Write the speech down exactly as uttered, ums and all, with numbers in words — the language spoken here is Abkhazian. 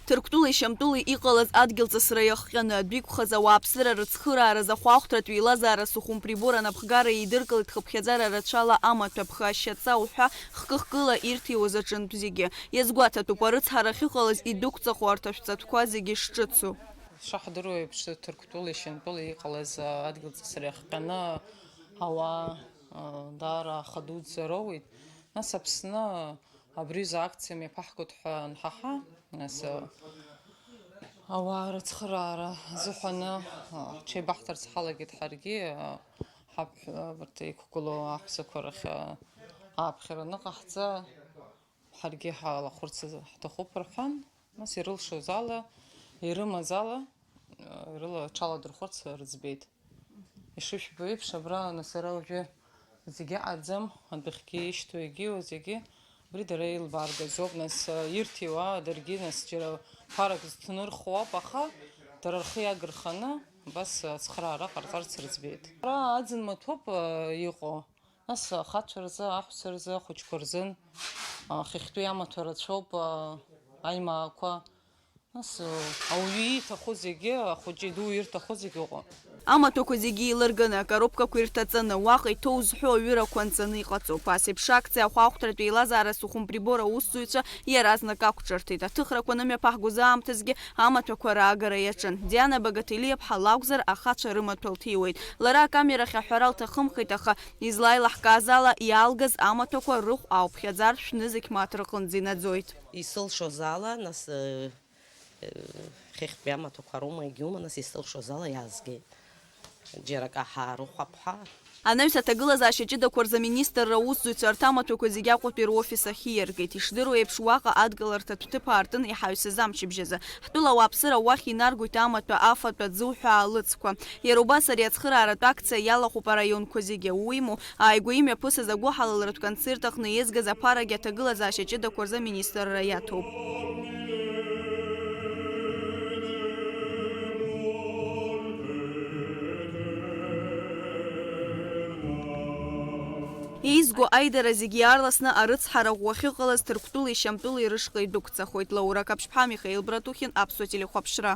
Ҭырқәтәылеи Шьамтәылеи иҟалаз адгьылҵысра иахҟьаны адәы иқәхаз ауааԥсыра рыцхырааразы ахәаахәҭратә еилазаара сухумприбор анапхгара еидыркылеит хыԥхьаӡара рацәала амаҭәа ԥхы ашьаҵа уҳәа хкы-хкыла ирҭиуаз аҿынтә зегьы. Иазгәаҭатәуп, арыцҳара ахьыҟалаз идәықәҵахо арҭ ашәҵатәқәа зегьы шҿыцу. Шаҳдыруа еиԥш, Ҭырқәтәылеи Шьамтәылеи иҟалаз адгьылҵысра иахҟьаны ауаа, а, даара аха дуӡӡа роуеит. Нас Аԥсны абри аҩыза акциа мҩаԥаҳгоит ҳәа анҳаҳа, нас, а, ауаа рыцхыраара азыҳәаны, а, ҳҽеибаҳҭарц ҳалагеит ҳаргьы, а, ҳаԥ-, абарҭ иқәгылоу аҳәсақәа рахь, а, ааԥхьара аныҟаҳҵа, ҳаргьы ҳалахәырц ҳҭахуп рҳәан, нас ирылшоз ала, ирымаз ала, а, рыла рҽаладырхәырц рыӡбеит. Ишышәбо еиԥш, абра, нас, ара уажәы зегьы аӡам, адәахьгьы ишьҭоу егьиу зегьы, абри дара еилбааргазоуп, нас, ирҭиуа даргьы, нас, џьара ԥарак зҭнырхуа ауп, аха дара рхы иагырханы абас ацхыраара ҟарҵарц рыӡбеит. Ара аӡын маҭәоуп, а, иҟоу, нас ахацәа рзы, аҳәса рзы, ахәыҷқәа рзын, а, хыхьтәи амаҭәа рацәоуп, а, аимаақәа. Нас, ауаҩы ииҭаху зегьы, ахәыҷы иду ирҭаху зегьы ыҟоуп. Амаҭәақәа зегьы еилырганы, акоробкақәа ирҭаҵаны, уаҟа иҭоу зҳәо аҩырақәа анҵаны иҟаҵоуп. Ас еиԥш акциа ахәаахәҭратә еилазаара сухумприбор аусзуҩцәа иаразнак ақәҿырҭит. Аҭыхрақәа анымҩаԥаҳгоз аамҭазгьы амаҭәақәа раагара иаҿын. Диана Багаҭелиаԥҳа лакәзар, ахацәа рымаҭәа лҭиуеит. Лара акамерахь аҳәара лҭахымхеит, аха излаилаҳкааз ала, иаалгаз амаҭәақәа рыхә аауԥхьаӡар, шәнызқь мааҭ рҟынӡа инаӡоит. Исылшоз ала, нас, э, э, хыхьтәи амаҭәақәа роума, егьиума, нас исылшоз ала иаазгеит. Џьара акы ҳаарыхәап ҳәа. Анаҩс аҭагылазаашьа ҷыдақәа рзы аминистрра аусзуҩцәа арҭ амаҭәақәа зегьы Аҟәатәи рофис ахь ииаргеит. Ишдыруа еиԥш, уаҟа адгыларҭатә ҭыԥ аартын иҳаҩсыз амчыбжь азы. Ҳтәыла ауааԥсыра уахь инаргоит амаҭәа, афатә, аӡы уҳәа аалыҵқәа. Иара убас ари ацхырааратә акциа иалахәуп араионқәа зегьы. Уимоу, ааигәа имҩаԥысыз агәыҳалалратә концерт аҟны еизгаз аԥарагьы аҭагылазаашьа ҷыдақәа рзы аминистрра иаҭоуп. Еизго аидара зегьы иаарласны арыцҳара ӷәӷәа ахьыҟалаз Ҭырқәтәылеи Шьамтәылеи рышҟа идәықәҵахоит. Лаура Қаԥшьԥҳа, Михаил Братухин, Аԥсуа телехәаԥшра.